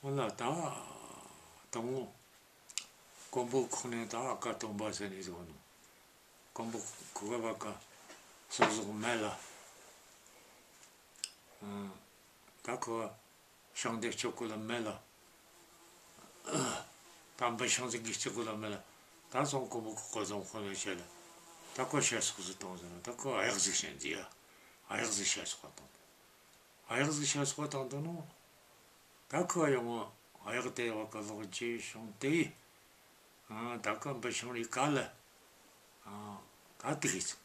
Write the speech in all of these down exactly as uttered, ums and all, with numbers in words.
ལ་ད་དང་པོ་ཀོང་པོ་ཁོག་ནས་ད་ཨ་ཀ་སྟོན་པ་ཟེར་ནས་བཟོ་ནོ། ཀོང་པོ་ཁོག་ག་བ་ཀ་སོག་སོག་མེད་ལ། ཨ། ད་ཁོ་ཞིང་དེ་སྤྱོད་གོ་ལ་མེད་ལ། ད་འབུ་ཞིང་ཟིག་གི་སྤྱོད་གོ་ལ་མེད་ལ། ད་སོང་ཀོང་པོ་ཁོག་ག་རྫོང་དཔོན་ལ་བཤད་ལ། ད་ཁོ་ཞེ་སོག་ཟིག་བཏང་ཟེར་ན། ད་ཁོ་ཨ་ཡག་ཟིག་བཤད་ཟིག་ཡ། ཨ་ཡག་ཟིག་ཞེ་སོག་བཏང་། ཨ་ཡག་ཟིག་ཞེ་སོག་བཏང་དུ་ནོ། ད་ཁོ་ཡོང་ཨ་ཡག་དེ་བ་ཀ་ལོག་ཅི་བྱུང་དེ། ཨ། ད་ཀ་འབུ་ཞིང་རི་ཀ་ལ། ཨ། ད་དེ་གི་ཚོ།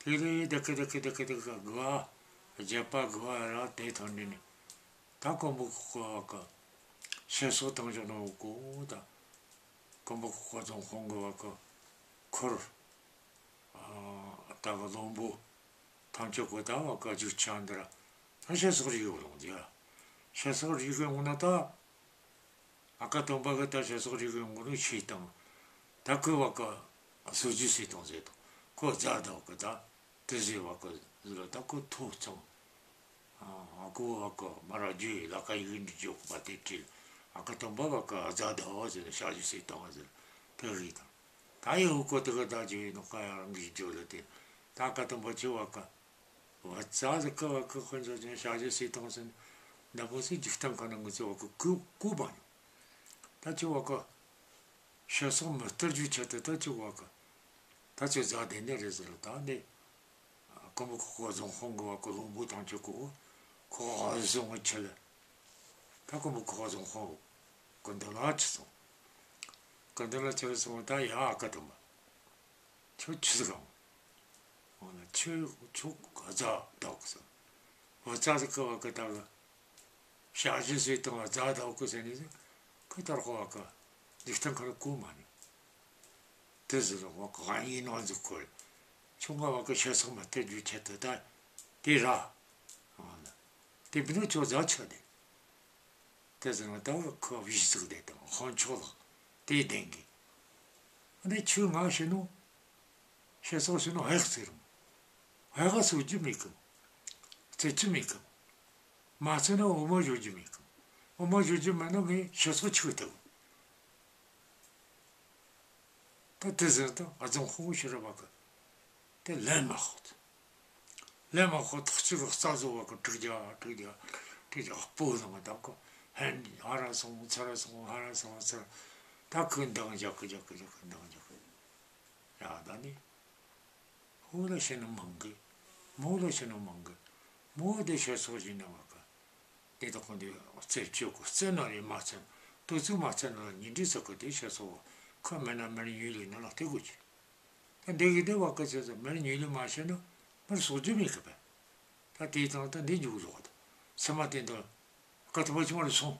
དེ་ལས་དེ་ཀ་དེ་ཀ་དེ་ཀ་དེ་ཀ་དགུ་བ། བརྒྱད་པ་དགུ་བ་ར་དེ་ཐོན་ནི་ནི། ད་ཀོང་པོ་ཁོག་ག་བ་ཀ་ཞེ་སོག་བཏང་བཞག་ནོ་གོ་ད། ཀོང་པོ་ཁོག་ག་རྫོང་དཔོན་གི་བ་ཀ་འཁོར། ཨ། ད་གི་བློན་པོ་ཐམས་ཅད་གོ་ད་བ་ཀ་རྒྱུག་ཆ་འདི་ར། ད་ཞེ་སོག་རིག་གི་ཡོང་དེ་ཡ། ཞེ་སོག་རིག་གི་ཡོང་ན་ད། ཨ་ཀ་སྟོན་པ་གི་ད་ཞེ་སོག་རིག་གི་ཡོང་གི་ནོ་ཤེས་དང་། ད་ཁོ་བ་ཀ་སོ་རྒྱུ་ཟེར་དང་ཟེར་དང་། ཁོ་རྫ་ད་བ་ཀ་ད། དེ་ཟེར་བ་ཀ་ཟེར་ལ་ད་ཁོ་ཐོབ་ཙང་། ཨ། ཨ་ཁུ་བ་ཀ་མ་ར་རྒྱུ་ཡི་ལ་ཀ་ཡིག་འདི་འཇོག་པ་དེ་བྲིས། ཨ་ཀ་སྟོན་པ་བ་ཀ་རྫ་ད་བ་ཟེར་ན་ཞ་ཞུ་ཟེར་དང་ཟེར། དེ་རིག་དང་། ད་ཡི་ཧུ་ཀོ་དེ་ག་ད་རྒྱུ་ཡི་ནོ་ཀ་ཡ་རང་གི་འཇོག་ལ་དེ། ད་ཨ་ཀ་སྟོན་པ་ཆུ་བ་ཀ། བ་ཙ་ཟིག་གི་བ་ཀ་དཀོན་མཆོག་ཅན་ཞ་ཞུ་ཟེར་དང་ཟེར། འདི་མོ་ཟིག་འཇིག་རྟེན་ཁ་ན་ངུ་ཚོ་བ་ཀ་གོ་གོ་བ་ནི། ད་ཆུ་བ་ཀ་ཞེ་སོག་མི་སྟེར་རྒྱུ་ཆེད་དུ་ད་ཆུ་བ་ཀ་ད་ཆུ་རྫ་དེ་ནས་རེད་ཟེར་ལ། ད་ནི་ཀོང་པོ་ཁོག་ག་རྫོང་དཔོན་གི་བ་ཀ་བློན་པོ་ཐམས་ཅད་གོ་ཁོ་བཟུང་ངི་ཆེད་ལ། ད་ཀོང་པོ་ཁོག་ག་རྫོང་དཔོན་གི་མདུན་ལ་ཆི་སོང་། གི་མདུན་ལ་ཆི་སོང་། ད་ཡ་ཨ་ཀ་སྟོན་པ། ཁྱོད་ཆི་ཟིག་གམ། འོ་ན་ཁྱོད་ཁྱོད་རྫ་ད་བ་ཀ་ཟེར། བ་ཙ་ཟིག་གི་བ་ཀ་ད་གི་ཞ་ཞུ་ཟེར་དང་རྫ་ད་བ་ཀ་ཟེར་ནི་ཟིག་ཁོས་ད་ར་ཁོ་བ་ཀ་འཇིག་རྟེན་ཁ་ལ་གོ་མ་ནི། དེ་ཟེར་ལ་བ་ཀ་གང་ཡིན་ནོ་ཟིག་ཁོ་རེད། ཁྱོད་ང་བ་ཀ་ཞེ་སོག་མི་སྟེར་རྒྱུ་ཆེད་དུ་ད་དེ་ར། འོ་ན་དེ་བི་ནོ་ཁྱོད་རྫ་ཆ་དེ། དེ་ཟེར་ན་ད་ཁོ་བི་ཟིག་དེ་དང་དཔོན་ཆོག་ལ་དེ་ལྡན་གི། འདི་ཁྱོད་ང་བྱིན་ནོ། ཞེ་སོག་བྱིན་ནོ་ཨ་ཡག་སྟེར་རུང་། ཨ་ཡག་ག་གསོད་རྒྱུ་མེད་གི། རྩེད་རྒྱུ་མེད་གི། མ་རྩེ་ན་འོ་མ་བཞོ་རྒྱུ་མེད་གི། འོ་མ་བཞོ་རྒྱུ་མེད་ན་ངས་ཞེ་སོག་ཆི་གི་ཐུབ། ད་དེ་ཟེར་ད་ཨ་ཙང་ཧོ་ཤི་ར་བ་ཀ་དེ་ལན་མ་ཧོ་ཐུབ། ལན་མ་ཧོ་ཐག་ཅིག་རྩ་བཟོ་བ་ཀ་དྲུག་བརྒྱ་དྲུག་བརྒྱ་དྲུག་བརྒྱ་སྤོ་ལངས་ད་ཀོ། ཧན་ཧ་ར་སོང་ཚ་ར་སོང་ཧ་ར་སོང་ཚ་ར། ད་ཁོས་འདང་རྒྱག་གི་རྒྱག་གི་རྒྱག་གི་འདང་རྒྱག་གི། ཡ་ད་ནི། ཕོ་ལ་བྱིན་ནོ་མང་གི། མོ་ལ་བྱིན་ནོ་མང་གི། མོ་དེ་ཞེ་སོག་བྱིན་ནོ་བ་ཀ། དེ་དག་ཁོང་དེ་རྩེ་གཅོད་གོ་རྩེ་ན་རེ་མ་རྩེ་ན། དུས་ཚོད་མ་རྩེ་ན་ལ་ཉིན་འདྲི་ཟེར་གོ་དེ་ཞེ་སོག་བ་ཁ་མེད་ན་མེར་ཉུལ་ལི་ན་ལ་དེ་གོ་ཅི། ད་འདི་གི་དེ་བ་ཀ་ཆེ་ས་མེར་ཉུལ་ལི་མ་བྱེད་ན་མེར་སོག་རྒྱུ་མེད་གི་པས། ད་དེའི་སྟེང་ད་འདི་འཇུག་ལོག་ད། སེམས་མ་བརྟན་ད། ཀ་ཐུབ་པ་ཆུང་བ་རུ་སོང་།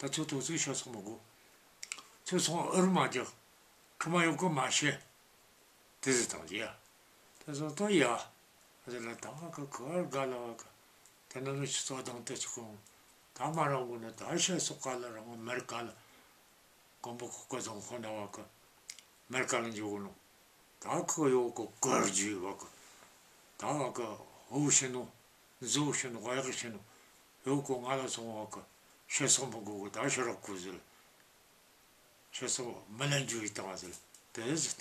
ད་ཚོ་ཐོག་ཚོའི་ཤ་སོག་མི་དགོ། ཚོ་སོང་ཨུར་མ་རྒྱག་ཁ་མ་ཡོང་གི་མ་བཤད། དེ་ཟེར་དང་ཡ། དེ་ཟེར་ད་ཡ། དེ་ལ་ད་ང་ཀ་ཀ་ག་ལ་བ་ཀ། དེ་ན་ནི་ཆུ་ཚོད་དང་དེ་ཆུ་ཁོང་། ད་མ་རང་གོ་ན་ད་ཤ་སོག་ག་ལ་རང་མེར་ག་ལ། ཀོང་པོ་ཁོག་ག་རྫོང་དཔོན་ན་བ་ཀ་མེར་ག་ལ་འཇུག་ནོ། ད་ཁོ་ཡོ་ཀོ་གར་ཇུ་བ་ཀ། ད་བ་ཀ་ཧོ་བྱིན་ནོ། མཛོ་བྱིན་ནོ། ཝ་ཡག་བྱིན་ནོ། ཡོ་ཀོ་ང་ལ་སོང་བ་ཀ་ཤེ་སོག་མི་དགོ་གི། ད་ཤེ་ར་ཁུ་ཟེར། ཤེ་སོག་མི་ལན་ཇུ་ཡི་ཏང་ཟེར། དེ་ཟེར།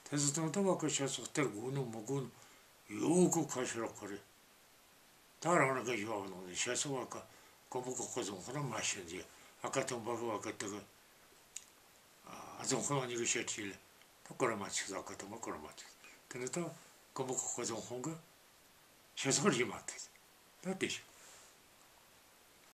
དེ་ཟེར་དང་ད་བ་ཀ་ཤེ་སོག་སྟེར་དགོ་ནོ་མི་དགོ་ནོ། ཡོ་ཀོ་ཁ་ཤེ་ར་ཁུ་རེ། ད་རང་རང་གི་ཞུ་བ་ནང་ནས་ཤེ་སོག་བ་ཀ་ཀོང་པོ་ཁོག་ག་རྫོང་དཔོན་ན་མ་བྱིན་རྗེས། ཨ་ཀ་སྟོན་པ་གི་བ་ཀ་དེ་གི། ཨ། རྫོང་དཔོན་གཉིས་ཀྱི་ཞལ་ཁྲིད་ལ་ད་སྐོར་མ་ཆིག་ཟ་ཀ་དུ་མ་སྐོར་མ་ཆིག་དེ་ནས་ད་ཀོང་པོ་ཁོག་ག་རྫོང་དཔོན་གི་ཤེ་སོག་རིག་མ་ཐུབ། ད་དེ་ཞིག་